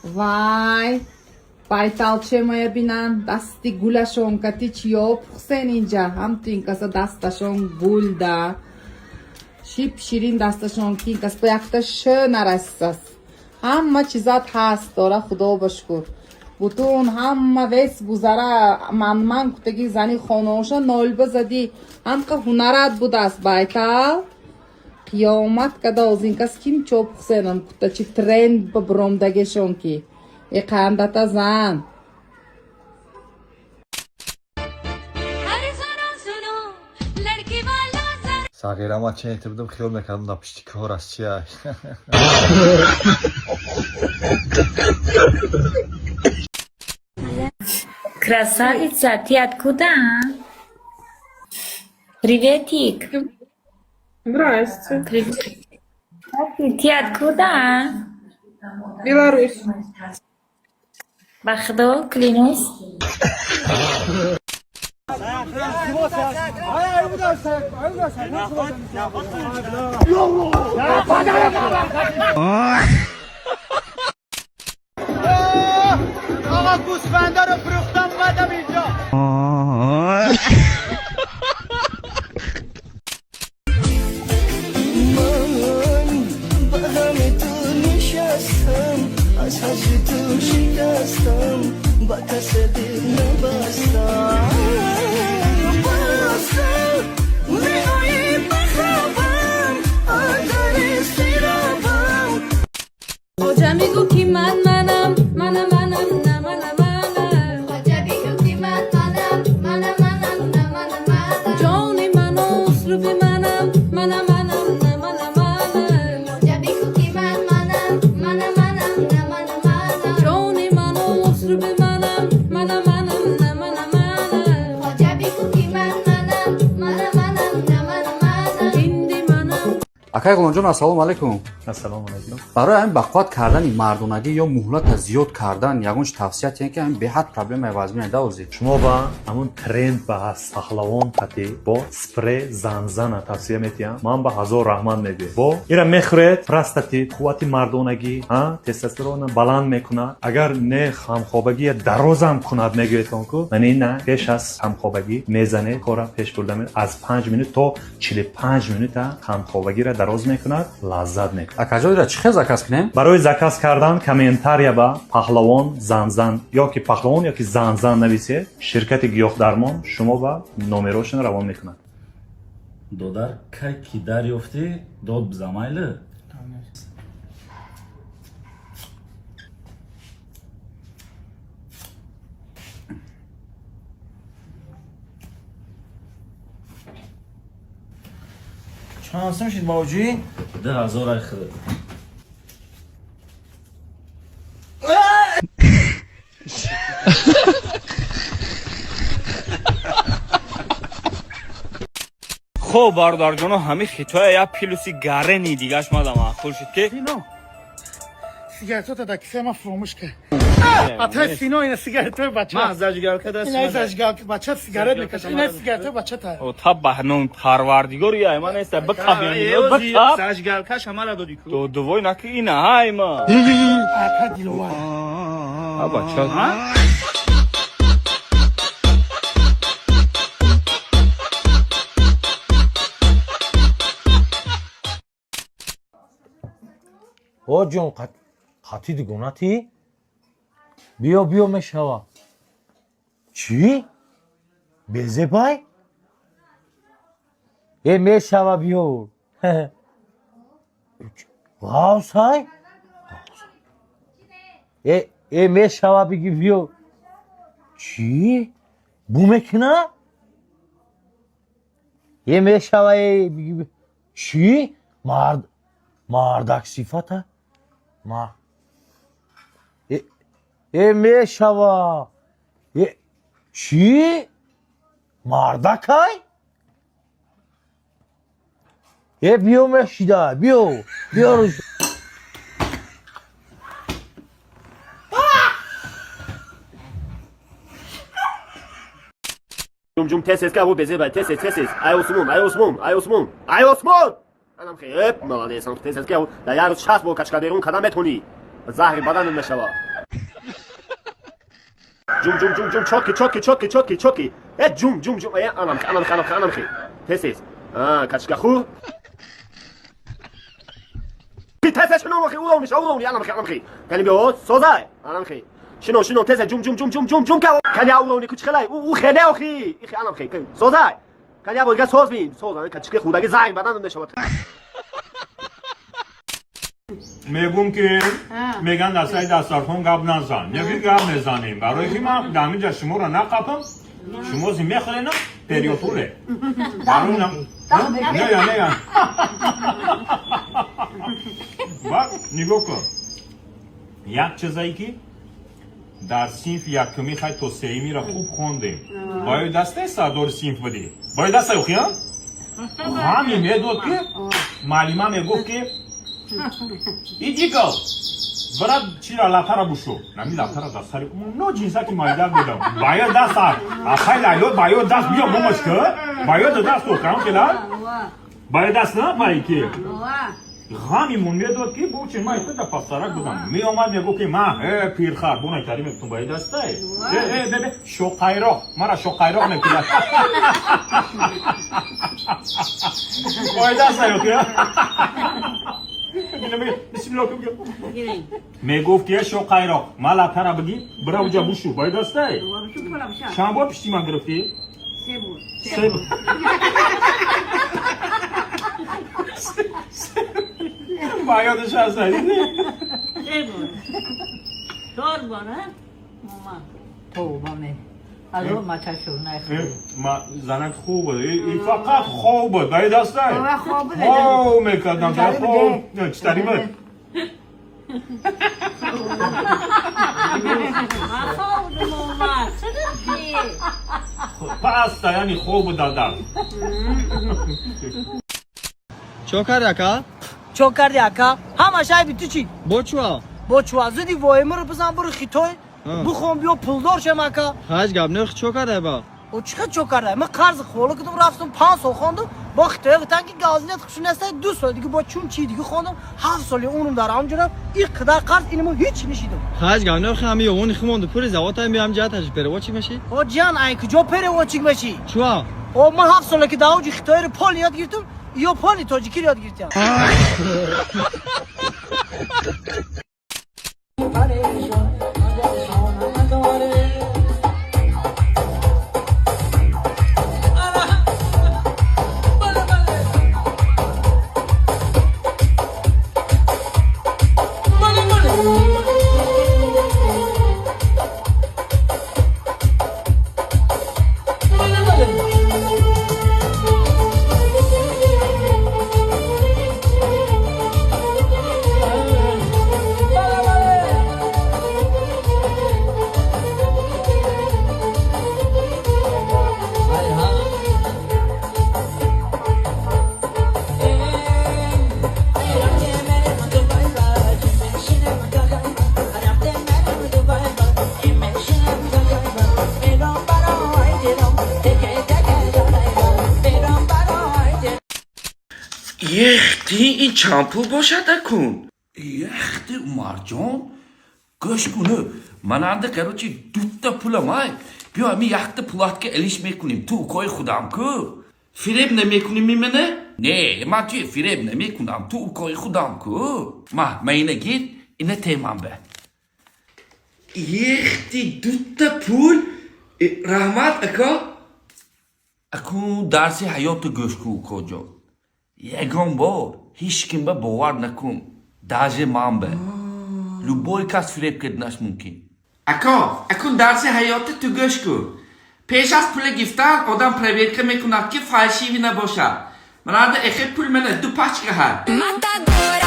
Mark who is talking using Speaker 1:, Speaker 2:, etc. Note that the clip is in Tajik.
Speaker 1: Вай, байталчемая бинан, дасти гулашон кати чиё пухсен инҷа, ҳамту ин каса дасташон гул да. Шип ширин дасташон ки ин кас ба якта шӯ нарасисас. Ҳама чизат ҳаст, дора худо ба шукр. Бутун ҳама вес гузара манман кутаги зани хонаоша нолба задӣ. Ҳамқа ҳунарат будааст байтал. Қиёмат када оз ин кас ким чоп хусенам кутачи тренд ба буромдагешон ки. Э қандата зан.
Speaker 2: अरे सुनो सुनो लड़की वालों जरा
Speaker 3: Сағира ман ченете будам, хиёл мекардам дар пишти кор аст чия.
Speaker 4: Красавица, ты откуда? А? Приветик.
Speaker 5: Здрасте.
Speaker 4: Привет. Ты откуда? А?
Speaker 5: Беларусь.
Speaker 4: Бахдо, клянусь.
Speaker 6: آقا گوسفندا رو فروختم اومدم اینجا.
Speaker 7: Ман ба ғами ту нишастам, аз ҳаҷри ту шикастам, ба касе дил набастам. Бастам, меоӣ ба хобам, андари сиробам.
Speaker 2: Хоҷа мегӯ ки ман манам, мана манам, на мана мана.
Speaker 8: Хоҷа бигӯ ки ман манам, мана манам, на мана мана.
Speaker 2: Ҷони ману услуби манам, мана манам, на мана мана.
Speaker 8: Хоҷа бигӯ ки ман манам, мана манам, на мана мана.
Speaker 2: Ҷони ману услуби манам, мана манам, на мана мана.
Speaker 8: Хоҷа бигӯ ки ман манам, мана манам, на мана мана.
Speaker 2: Инди манам.
Speaker 9: Акай Ғуломҷон, ассалому алайкум.
Speaker 10: Ассалому алайкум.
Speaker 9: Барои ҳамин бақувват кардани мардонагӣ ё муҳлата зиёд кардан ягон чи тавсия тиҳем, ки ҳамин беҳад проблемаи вазмина давозӣ.
Speaker 10: Шумо ба ҳамун тренд ба ҳаст паҳлавон қати бо спрей занзана тавсия метиҳам. Ман ба ҳазор раҳмат мегӯям. Бо ира мехӯред, простатит, қуввати мардонагӣ, ҳа, тестостерона баланд мекунад. Агар не ҳамхобагӣ дарозам кунад мегӯедтон ку, ман ина пеш аз ҳамхобагӣ мезанед, кора пеш бурда аз 5 минут то 45 минута ҳамхобагиро дароз мекунад, лаззат мекунад.
Speaker 9: Акаҷон, ира чӣ хел заказ кунем?
Speaker 10: Барои заказ кардан комментария ба паҳлавон занзан ёки паҳлавон ёки занзан нависед, ширкати гиёҳдармон шумо ба номерошон равон мекунад.
Speaker 11: Додар, кай ки дарёфтӣ, дод биза, майли.
Speaker 6: Чанд сум шид, бавҷӣ?
Speaker 11: 2000 ай хӯрд.
Speaker 12: Хоб, бародарҷоно, ҳамин хитоя як плюси гарени дигаш мадам маъқул шуд, ки
Speaker 6: Сигаретота дар кисаи ман фуромӯш кард. Атай Сино, ина сигаретои бача.
Speaker 12: Ман зажигалка даст.
Speaker 6: Ина зажигалка, бача сигарет мекашад. Ина сигаретои бачата.
Speaker 12: Та ба номи парвардигор, я ман неста, бикаб, бикаб.
Speaker 6: Зажигалкаш ҳамара додӣ ку.
Speaker 12: До дувой наки, ина ҳай ма.
Speaker 6: Ака Диловар.
Speaker 12: А бача.
Speaker 13: О ҷон, қатъи дугонатӣ? Биё, биё, мешава. Чӣ? Безебай? Э, мешава, биё. Ғавсай? Э, э, мешава, биги, биё. Чӣ? Бу мекуна? Э, мешава, э, биги. Чӣ? Мард мардак сифата? Ма. Э, э, мешава. Э, чӣ? Мардакай? Э, биё, мешида, биё, биё рӯз.
Speaker 14: Ҷум ҷум, тез тез, кабу безе бай, тез тез, тез тез, ай Осмон, ай Осмон, ай Осмон, ай Осмон, анам хеп, молодец, тез тез, кабу дар як рӯз 60 бор качка берун када метонӣ, заҳри баданат мешава. Ҷум, ҷум, ҷум, ҷум, чётко, чётко, чётко, чётко, чётко. Э, ҷум, ҷум, ҷум, э, анамхи, анамхи, анамхи, анамхи. Тез, тез. А, качкаху. Тез, шино, охи, уровни, уровни, анамхи, анамхи. Кани биё, созай, анамхи. Шино, шино, тез, ҷум, ҷум, ҷум, ҷум, ҷум, ҷум, ка. Кани уровни, кучхелай, у хеле, охи. Ихи, анамхи. Созай. Кани або, соз бин, соз, качки худаги зайн бадан мешавад.
Speaker 10: Мегум ки меган дастаи дастархон гап назан. Неги гап мезанем. Барои ки ман дар инҷа шуморо нақапам, шумо зи мехӯрена периотуле. Барои нам. Не, я, не, я. Ба нигоҳ кун. Як чизае ки дар синфи якумӣ хай то сеюмиро хуб хондем. Бояд дастаи сардори синф будӣ. Бояд дастаи охи, а? Ғаме медод ки муаллима мегуфт ки иҷикал брат чира латара бушу. Нами латара дар сари но ҷинса ки майда будам. Бояд даст ахай лайло бояд даст биё момашка. Бояд даст охам хела. Бояд даст на пайки. Ғамимон медод ки бучи ма ита пасарак будам. Меомад мегуфт ки ма э пирхар бунай кари мегуфтум бояд дастай. Э э бебе шоқайроқ мара шоқайроқ мекунад. Бояд дастай охи. Мегуфт ки шоқайроқ ма латара бигӣ бира уҷа бушу бояд дастай. Чанд бор пишти ман гирифтӣ? Се бор. Ба ёдаш ҳаст,
Speaker 2: Се бор. Чор бор, а? Мама.
Speaker 1: Тавба не. Алло, мачашу нахӯр.
Speaker 10: Ма занак хуб буд. И фақат хоб буд. Бояд дастай.
Speaker 1: Хоб буд.
Speaker 10: Хоб мекардам, дар хоб. Читари буд. Паста, яъне хоб буд дар дар.
Speaker 13: Чо карди ака?
Speaker 6: Чо карди ака? Ҳамаш айби ту чӣ?
Speaker 13: Бо чуа?
Speaker 6: Бо чуа? Зуди воимиро бизан бури Хитой, бихон биё пулдор шем ака.
Speaker 13: Ҳаҷ гап нерхи чо кардай ба?
Speaker 6: О чӣ хел чо кардай? Ман қарзи холо кардам, рафтам 5 сол хондам, бо Хитоя гуфтам ки газинат хушу нестай 2 сол дига бо чун чи дига хондам, 7 соли умрум дар ҳамҷо рафт, ин қадар қарз инмо ҳеч нишидам.
Speaker 13: Ҳаҷ гап нерхи ҳами ёвони химонду пури завотай миам ҷиҳаташ переводчик мешӣ?
Speaker 6: О ҷан, ай куҷо переводчик мешӣ?
Speaker 13: Чуа?
Speaker 6: О ман 7 сола ки дар авҷи Хитояро пол ёд гирифтам, ё поли тоҷикиро ёд гирифтам.
Speaker 12: Яхти ин чанд пул бошад акун? Яхти Умарҷон, гӯш куну. Мананда короче дута пулам ай. Биё ами яхта пулатка элиш мекунем. Ту укои худам ку. Фиреб намекунӣ мимена? Не, ман туе фиреб намекунам. Ту укои худам ку. Ма, ма ина гир, ина темам бе. Яхти дута пул. Раҳмат ака. Акун дарси ҳаёту гӯш ку укоҷон. Ягон бор ҳеҷ ким ба бовар накун, даже ман ба. Любой кас фиреб карданаш мумкин. Ако, акун дарси ҳаёти ту гӯш кун. Пеш аз пула гирифтан одам проверка мекунад ки фальшивый набошад. Манада эхе пул мана ду пачка ҳад.
Speaker 2: Матадор.